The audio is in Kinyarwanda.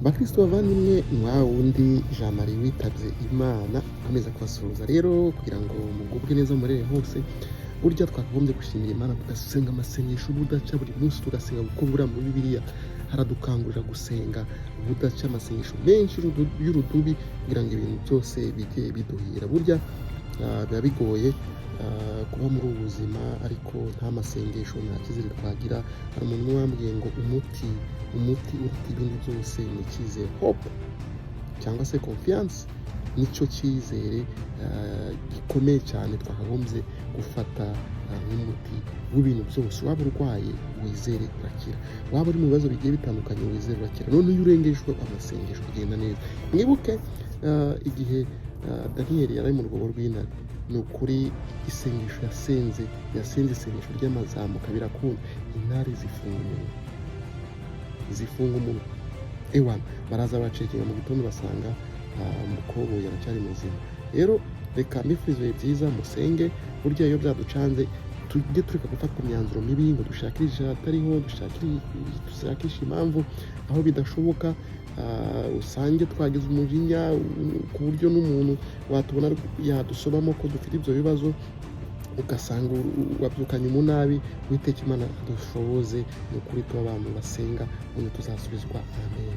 Bakristo bavandimwe, ni wa wundi Jean Marie witabye Imana, akomeza kubasuhuza rero kugira ngo mugubwe neza murere hose. Burya twakagombye gushimira Imana, tugasenga amasengesho ubudaca buri munsi, tugasenga kuko buriya muri Bibiliya haradukangurira gusenga ubudaca, amasengesho menshi y'urudubi kugira ngo ibintu byose bijye biduhira. Burya biba bigoye kuba muri ubu buzima ariko nta masengesho, nta cyizere twagira. Hari umuntu umwe wambwiye ngo umuti uruta ibindi byose ni icyizere, hope cyangwa se confiance, nicyo cyizere gikomeye cyane twakagombye gufata nk'umuti w'ibintu byose. Waba urwaye, wizere, urakira. Waba uri mu bibazo bigiye bitandukanye, wizere, urakira. None iyo urengejwe amasengesho bigenda neza. Mwibuke igihe Daniyeli yari ari mu rwobo rw'intare, ni ukuri isengesho yasenze, yasenze isengesho ry'amazamuka, birakunda, intare zifunga umunwa, zifunga umunwa. Ewana, baraza bacekinga mu gitondo, basanga umukoboyi aracyari muzima. Rero reka mbifurize ibihe byiza, musenge. Burya iyo byaducanze, tujye tureka gufata imyanzuro mibi ngo dushakishe ahatariho, dushakishe impamvu aho bidashoboka. Usange twagize umujinya ku buryo n'umuntu watubona yadusobamo ko dufite ibyo bibazo, ugasanga wabyukanye umunabi. Uwiteka Imana adushoboze, ni ukuri tuba abantu basenga, ubundi tuzasubizwa. Amen.